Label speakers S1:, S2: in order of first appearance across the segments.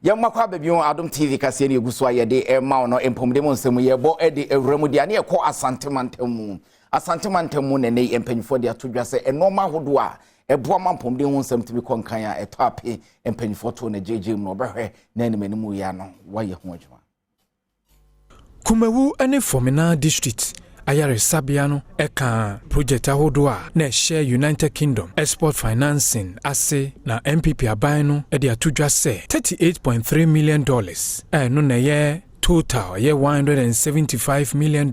S1: Yɛmma kɔ aba bio. Adom TV kaseɛ ne ɛgu so a yɛde ɛma wo no. Mpɔmuden mu nsɛm yɛbɔ de awura mu deɛ ne yɛkɔ Asante mantam mu. Asante mantam mu nɛnɛ yi, mpanyinfoɔ de ato dwa sɛ nneɛma ahodoɔ a ɛboa ma mpɔmuden ho nsɛm tumi kɔ nkan a ɛtɔ ape, mpanyinfoɔ to no gyegye mu na ɔbɛhwɛ na anim anim yɛ ano wayɛ ho adwuma.
S2: Kumawu ne Fomena District ayaresabea no ka project ahodoɔ a na ɛhyɛ United Kingdom Export Financing ase, na NPP aban no de ato dwa sɛ $38.3 million a ɛno na ɛyɛ total ɛyɛ $175 million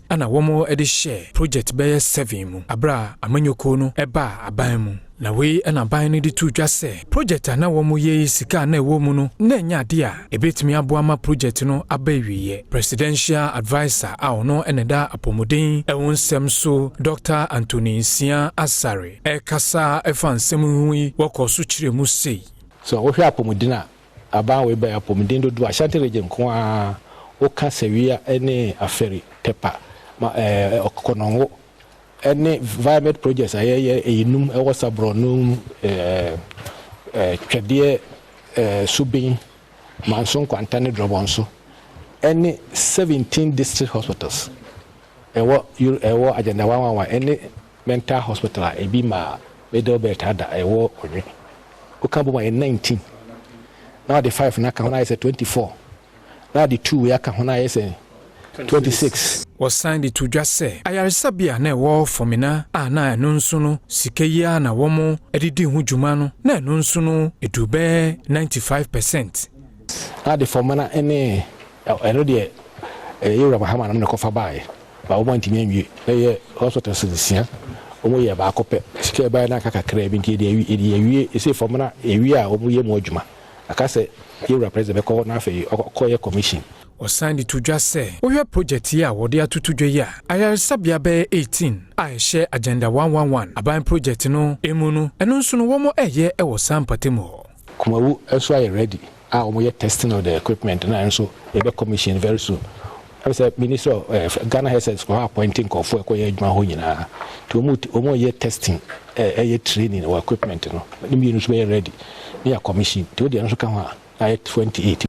S2: ana wɔn de hyɛ project bɛyɛ 7 mu abere a amanyɔkuo no baa aban mu. Na wei ɛna aban no de to dwa sɛ project a na wɔn yɛ yi, sika a na ɛwɔ mu no na ɛnyɛ adeɛ a ɛbɛtumi aboa ma project no aba awieɛ. Presidential adviser a ɔno ɛna da apɔmuden ɛho nsɛm so, Dr Anthony Nsia Asare, ɛkasa ɛfa nsɛm ho yi, wɔkɔ so kyerɛ mu sei.
S3: So wohwɛ apɔmuden a, aban wei bɛyɛ apɔmuden dodoɔ Ashanti Region nko ara, woka Sewua ne Afari, Tepa, ɛɛ Kɔnɔngo ɛne Viamed projects a yɛyɛ ɛyinum ɛwɔ Saborɔnum, ɛɛ ɛɛ Twɛdeɛ, Subin, Manso Nkwanta ne Drɔbɔnso, ɛne 17 district hospitals ɛwɔ Agenda 111, ɛne mental hospital a ebi ma Middle Belt ada ɛwɔ Ɔnwe, woka bɔ ma yɛ 19, na wɔde 5 n'aka ho na ayɛ sɛ 24, na wɔde 2 wei aka ho na ayɛ sɛ 26.
S2: Wɔsan de to dwa sɛ ayaresabea na ɛwɔ Fomena a na ɛno nso no sika yi a na wɔn de di ho dwuma no, na ɛno nso no edu bɛyɛ 95%.
S3: Na de Fomena ne ɛno deɛ, ɛyɛ Yɛwura Mahama nam ne kɔfa baeɛ ba, wɔn antumi anwie na ɛyɛ hospitals 6, wɔn yɛ baako pɛ. Sika ɛbaeɛ na aka kakra bi, nti yɛde awie. Ɛsɛ Fomena ewie a, wɔn yɛ mu adwuma aka sɛ Yɛwura President bɛkɔ hɔ na afei ɔkɔyɛ commission.
S2: Ɔsan de to dwa sɛ wohwɛ project yi a wɔde atoto dwa yi a, ayaresabea bɛyɛ 18 a ɛhyɛ Agenda 111 aban project no emu no, ɛno nso no wɔn ɛyɛ ɛwɔ saa mpatamu hɔ.
S3: Kumawu nso ayɛ ready a wɔyɛ testing of the equipment, na nso yɛbɛ commission very soon. Ɛbɛ sɛ Ministry of Ghana Health Service kɔ hɔ appointing nkɔfoɔ ɛkɔyɛ adwuma hɔ nyinaa, nti wɔn yɛ testing, ɛyɛ training wɔ equipment no ne 2 nso bɛyɛ ready ne yɛ commission, nti o deɛ nso ka ho a ayɛ 28.